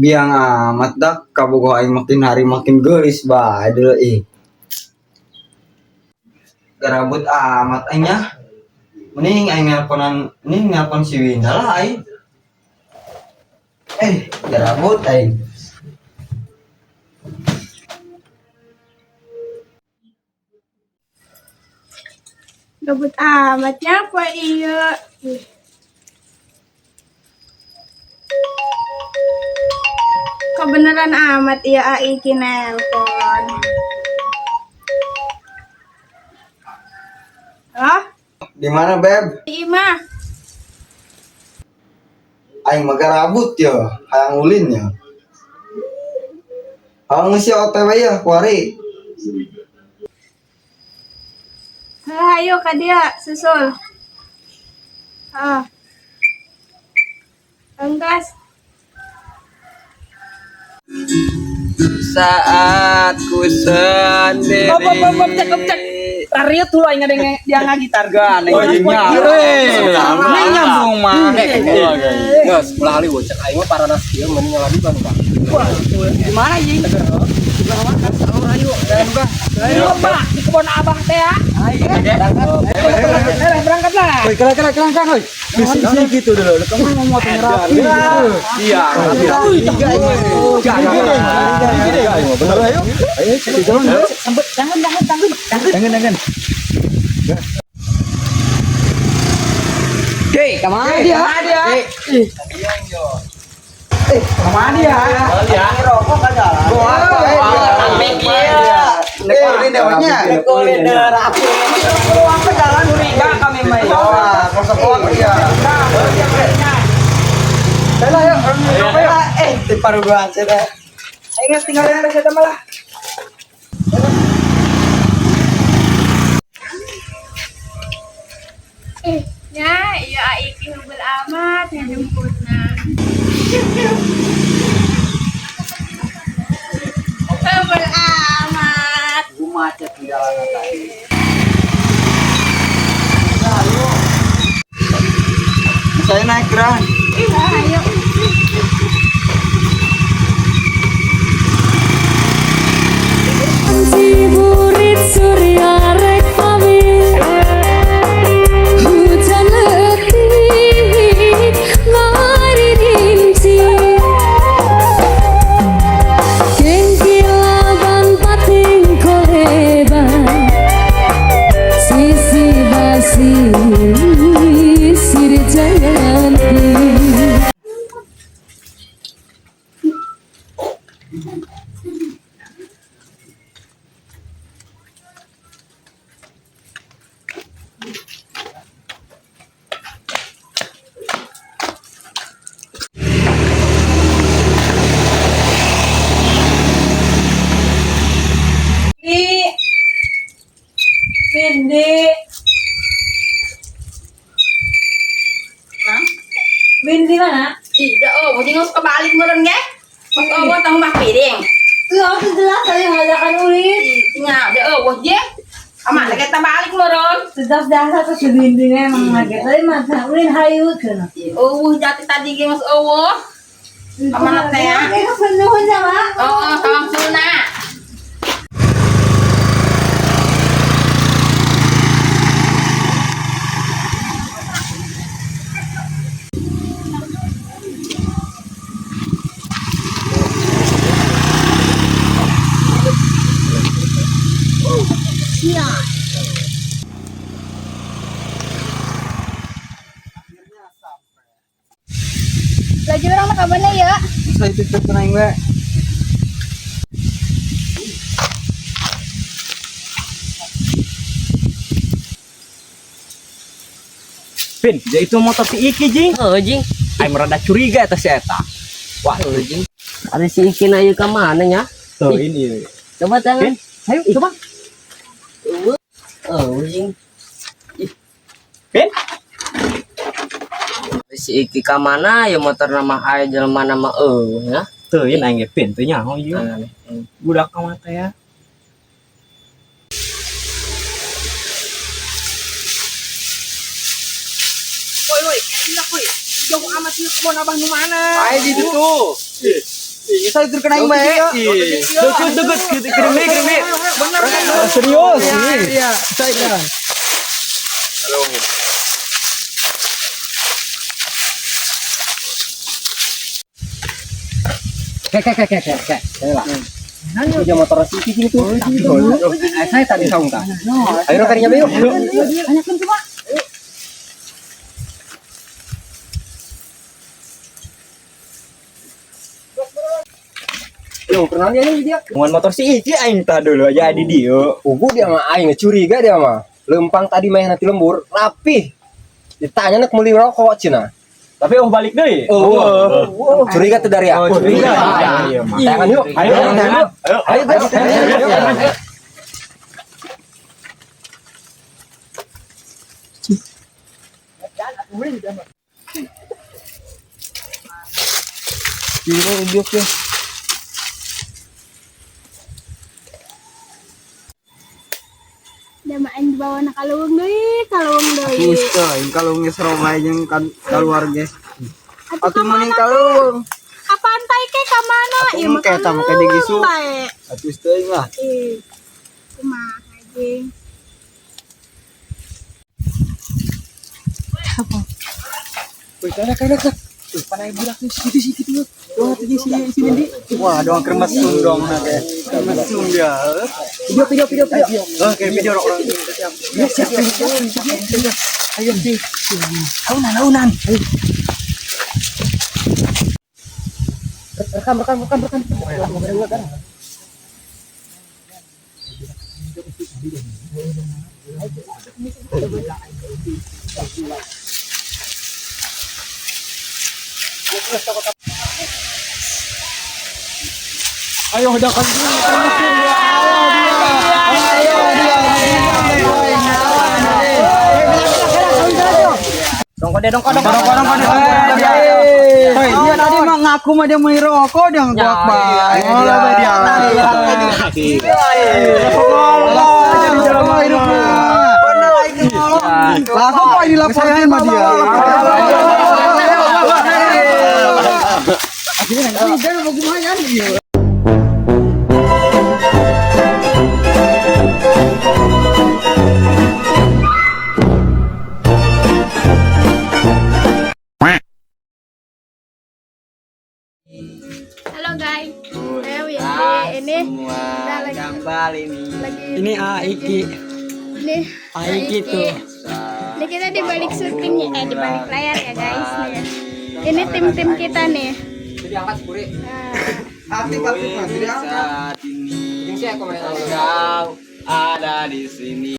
Biang amat dah kabogoh aing makin hari makin geulis bae dulu ih. Garabut amat aing nya. Mending aing nelponan, mending nelpon si Winda lah aing. Garabut aing. Gabut amatnya apa iya. Ih. Kebeneran amat iya Aiki nelpon. Halo? Di mana, Beb? Di imah. Aing mah garabut ya, hayang ulin ya. Hayang si OTW ya, kuari. Ayo ka dia, susul. Ah. Enggas. Saat ku sendiri. Op, op, op, op, cek, op, cek. Rariut dulu aing ngadenge dia ngagitar. Gak, neng Neng nyambung mah. Geus, ulah ali cek aing mah paranas kieu mending lagi kan, Pak. Di mana anjing? Ayo, Pak, di kebun Abah teh ya. Ayo, berangkat lah. Woi, kela kela kela kela, woi. Sini gitu dulu. Kamu mau motong rapi. Iya. Bener ayo. Ayo, jalan. Jangan, jangan, jangan, jangan. Jangan, jangan. Oke, kemana dia? Kemana dia? Rokok kan jalan. Ini dewanya. Curiga kami mah. Kosong iya. Ayo, di paruguan sih deh. Ayo tinggalin aja malah. Ya, iya Aiki hubul amat ngejemputna. Hubul amat. Gua macet di jalanan tadi. Saya naik geran. Iya, ayo. Ciburit surya rek pamit hujan letik ngaririnci kengkilaban pating koleban sisi basi sir jayanti. Di. Windy. Windy mana? Tidak, oh, mesti nggak suka balik meren ge. Mas oh, tahu mah piring. Tuh, aku jelas tadi ngajakan ulit. Nya, dia oh, je. Ama lagi kita balik meren. Sudah dasar tuh si Windy emang lagi. Tadi masa ulin hayu cina. Oh, jati tadi ge mas oh. Kemana teh ya? Kayak penuh sama. Oh, sama suna. Lagi orang mah kabarnya ya. Saya tutup tenang gue. Pin, dia itu motor si Iki jing. Oh, jing. Aing merada curiga eta si eta. Wah, Oh, jing. Ada si Iki na ieu ka mana nya? Tuh ini. Coba tangan. Pin, ayo coba. Oh, jing. Pin, Si Iki ka mana ya motor nama aya jelema nama eueuh ya. Tuh ini aing ge Pin teu nyaho ieu. Budak ka mata ya. Woi, woi, enggak woi. Jauh amat sih kebun Abah nu mana? Ayo di situ. Saya tur kena bae. Deket deket kirim kirim. Bener. Serius. Iya, saya. Kek. Saya lah. Ini motor si Iki tuh. Saya tadi saung ta. Ayo karinya yuk. Yo, kenalnya ini dia. Cuman motor si Iki aing tah dulu aja di dia. Ugu dia mah aing curiga dia mah. Lempang tadi main nanti lembur, rapih. Ditanya nak beli rokok cina. Tapi oh balik deh. Oh, curiga tuh dari aku. Curiga. Tangan yuk. Ayo, ayo, Ayo, ayo, ayo. Damaan di bawah na kalawang deui, kalawang deui. Gusto, yung kalungnya seromai jeung kan keluar guys. Atuh Atuh ka mending mana? kalung. Ka pantai ke ka mana? Atuh Ieu mah engke eta mah ke digisu. kalawang bae. Atuh teuing lah. Ih. Kumaha jeung. Wah, doang kermesung dong nah kayak. Kermesung dia. Video, video, video, video. Oh, kayak video orang. Ya, siap, siap, siap. Ayo, Launan, launan. Rekam, rekam, rekam, rekam. Ayo udah kan. Dongko deh dongko dongko dongko dongko. Hei, dia tadi mah ngaku mah dia beli rokok dia ngaku apa? Oh, lah dia. Allah, jadi jalan hidupnya. Bener lah itu. Langsung kok dilaporin sama dia. Halo guys. Ayo ya, ini kita lagi Gambar ini. lagi Ini Aiki. ini Aiki tuh. Ini kita di balik syuting ya, di balik layar ya guys nih. Ini tim-tim kita nih. Jadi angkat sepuri. Nah, Aktif aktif mas, tidak angkat. Ini sih aku main Kau ada di sini.